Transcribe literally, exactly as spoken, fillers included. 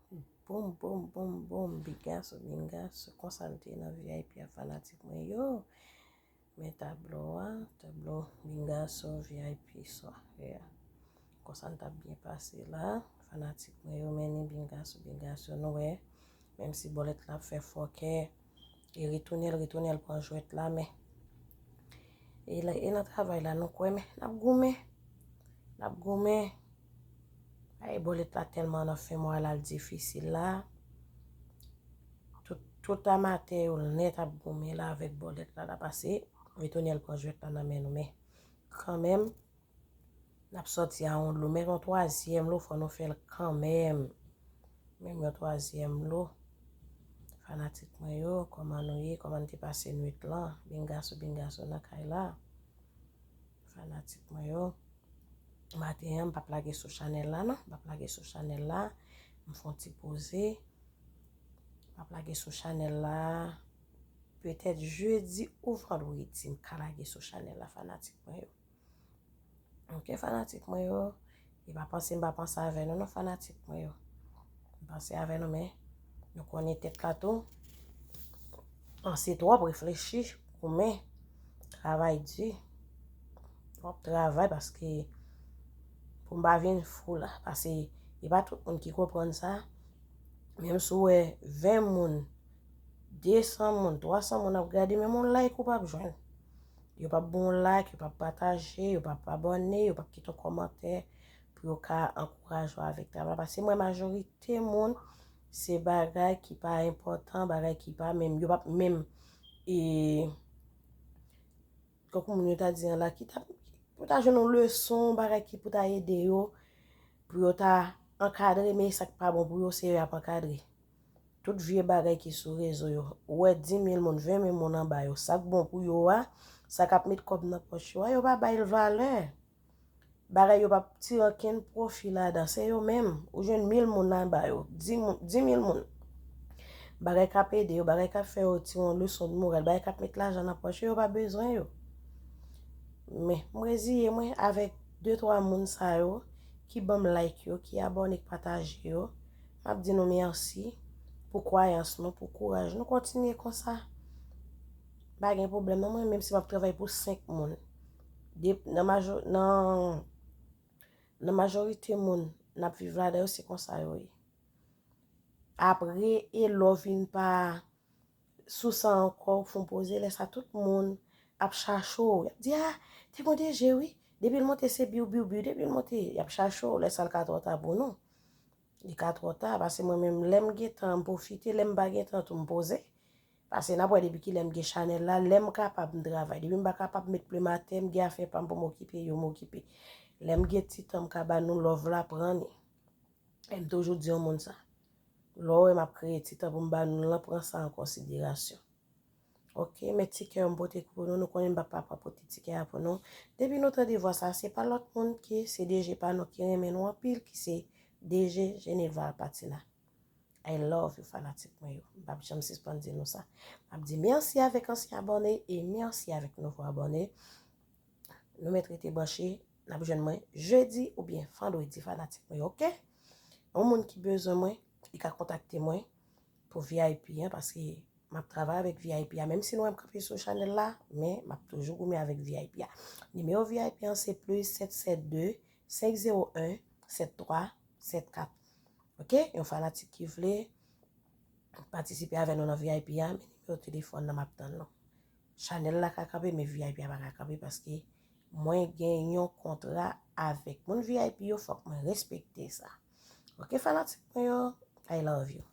Boum, boum, boum, boum, bigaso, bingaso, konsa nou te nan V I P a, fanatik mwen yo. Men tablo a, tablo bingaso V I P swa. Yeah. Konsa n t ap byen pase la. Fanatik mwen yo, men ni bingaso, bingaso, nou wè. Menm si bòlèt la ap fè fòkè, e retounen l, retounen l pran jwèt la, men e la, e nan travay la, nou kwè, men n ap goumen. N ap goumen. Ay, bòlèt la tèlman nan fen mwa la, l difisil la. Tout, tout amatè yo nèt ap goumen la avèk bòlèt la, la pase. Retounen l pran jwèt la nan men nou, men kanmenm, n ap sòti a yon lo, men yon twazyèm lo, fò nou fè l kanmenm. Menm yon twazyèm lo. Fanatik mwen yo, kòman nou ye? Kòman n te pase nwit lan? Bingaso, bingaso nan kay la. Fanatik mwen yo. Maten an, m p ap lage sou chanèl la, non. M p ap lage sou chanèl la. M fè yon ti poze. M ap lage sou chanèl la. Petèt jedi ou vandredi, m ka lage sou chanèl la, fanatik mwen yo. Ok, fanatik mwen yo. E pa panse m pa panse avè nou, non, fanatik mwen yo. M panse avè nou, men nou konnen tèt la tou. Panse twòp, reflechi, goumen, travay di. Twòp travay, paske pou m pa vin fou la. Paske e pa tout moun ki konprann sa. Menm si w wè ven moun, de san moun, twa san moun ap gade, menm yon like ou p ap jwenn. Yo p ap ba w like, yo p ap pataje, yo p ap abòne, yo p ap kite yon kòmantè pou yo ka ankouraje w avèk travay la. Paske mwen, majorite moun, se bagay ki pa enpòtan, bagay ki pa menm, yo p ap menm, e, tankou moun yo ta di an la, ki ta, pou ta jwenn yon leson, bagay ki pou ta ede yo, pou yo ta ankadre, men sa k pa bon pou yo, se yo y ap ankadre. Tout vye bagay ki sou rezo yo, ou wè dimil moun, venmil moun anba yo, sa k bon pou yo a, sa k ap met kòb nan pòch yo a, yo pa bay l valè. Bagay yo p ap tire ankenn pwofi ladan, se yo menm. Ou jwenn mil moun anba yo, di moun, dimil moun. Bagay k ap ede yo, bagay k ap fè yo tire yon leson de moral, bagay k ap met lajan nan pòch yo, yo pa bezwen yo. Men, m reziye mwen avèk de twa moun sa yo ki ban m like yo, ki abòne, ki pataje yo. M ap di nou mèsi pou kwayans nou, pou kouraj nou. Kontinye konsa. Pa gen pwoblèm non, mwen, menm si m ap travay pou senk moun. De, nan majo, nan, nan majorite moun n ap viv ladan yo, se konsa yo ye. Apre, e lè w vin pa sou sa ankò, ou fè w poze, lè sa tout moun ap chache w. Y ap di, a, te gon D J wi. Depi l monte, se biw, biw, biw. Depi l monte, y ap chache w. Lè sa, l ka twò ta pou nou. Li ka twò ta, paske mwen menm, lè m gen tan, m pwofite, lè m pa gen tan tou, m poze. Paske n ap wè depi kilè m gen chanèl la, lè m kapab, m travay. Depi m pa kapab, m met plim atè, m gen afè pa m pou m okipe, yo m okipe. Lè m gen ti tan, m ka ba nou love la, pran ni. E m toujou di yon moun sa. Lè w wè m ap kreye ti tan pou m ba nou lan, pran sa an konsiderasyon. Ok, men ti kè yo m pote pou nou, nou konnen m p ap pa pote ti kè a pou nou. Depi nou tande vwa sa, se pa lòt moun ke se D J pa nou ki renmen nou anpil, ki se D J Geneval Patina. I love you, fanatik mwen yo. M p ap janm sispann di nou sa. M ap di mèsi avèk ansyen abòne e mèsi avèk nouvo abòne. Nou mèt rete branche, n ap jwenn mwen jedi oubyen vandredi, fanatik mwen yo, ok? Yon moun ki bezwen mwen, li ka kontakte mwen pou V I P an, paske m ap travay avèk V I P a. Menm si nou wè m kanpe sou chanèl la, men m ap toujou goumen avèk V I P a. Nimewo V I P an se plis sèt sèt de, senk zewo en, sèt twa sèt kat. Ok? Yon fanatik ki vle patisipe avè nou nan V I P a, men nimewo telefòn nan m ap tann nou. Chanèl la ka kanpe, men V I P a pa ka kanpe paske mwen gen yon kontra avèk moun V I P yo, fòk mwen respekte sa. Ok, fanatik mwen yo, I love you.